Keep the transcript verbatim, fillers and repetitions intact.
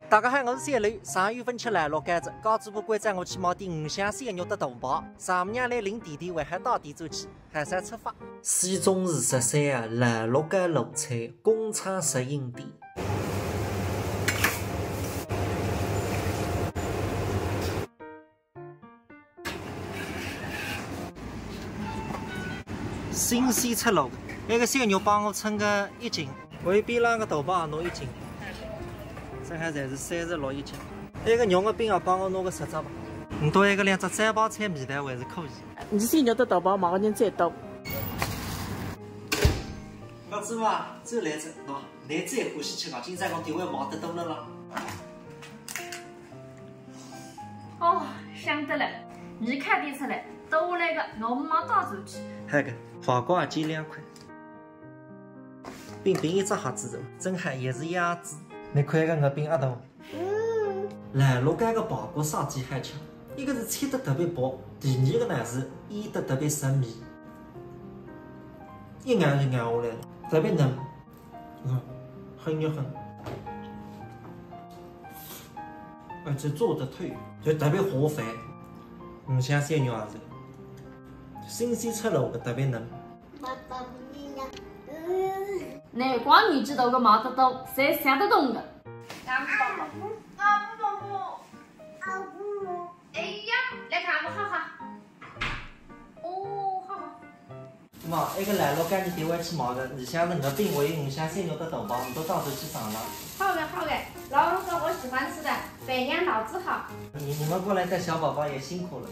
大家好，我是小刘，上月份吃老陆稿子，告诉部关照我去买点五香鲜肉搭大排，丈母娘来领弟弟，我还到底走去，还是要出发。西中市十三号老陆稿路菜工厂直营店。 新鲜出炉个，埃个鲜肉帮我称个一斤，还有边浪个大排也拿一斤，正好侪是三十六一斤。埃个肉个饼也帮我拿个十只吧。侬到埃个两只招牌菜味道还是可以。侬鲜肉搭大排买个人最多。搿子嘛，最来着，喏，侬最欢喜吃个，今朝讲定会买得多了啦。 哦，香得了，侬看点出来，倒下来个，我们忙倒转去。还有个，花瓜也煎两块。饼饼一只盒子的，真好，也是鸭子。侬看一个，我饼阿大。嗯。老陆稿个排骨啥体好吃？一个是切得特别薄，第二个呢是腌得特别神秘。一咬就咬下来了，特别嫩。 嗯，很有很，而且做得透，就特别合饭。五香鲜肉也是，新鲜出炉个特别嫩。难怪侬知道个买得多，侪想得懂个。阿布宝宝，阿布宝宝，阿布。哎呀，来看阿布好好。哦，好好。 妈，埃个老陆稿侬定会去买个，里向个肉饼还有五香鲜肉搭大排，侬到当头去尝尝。好的，好的，老陆稿我喜欢吃的，饭量老字号。你，你们过来带小宝宝也辛苦了。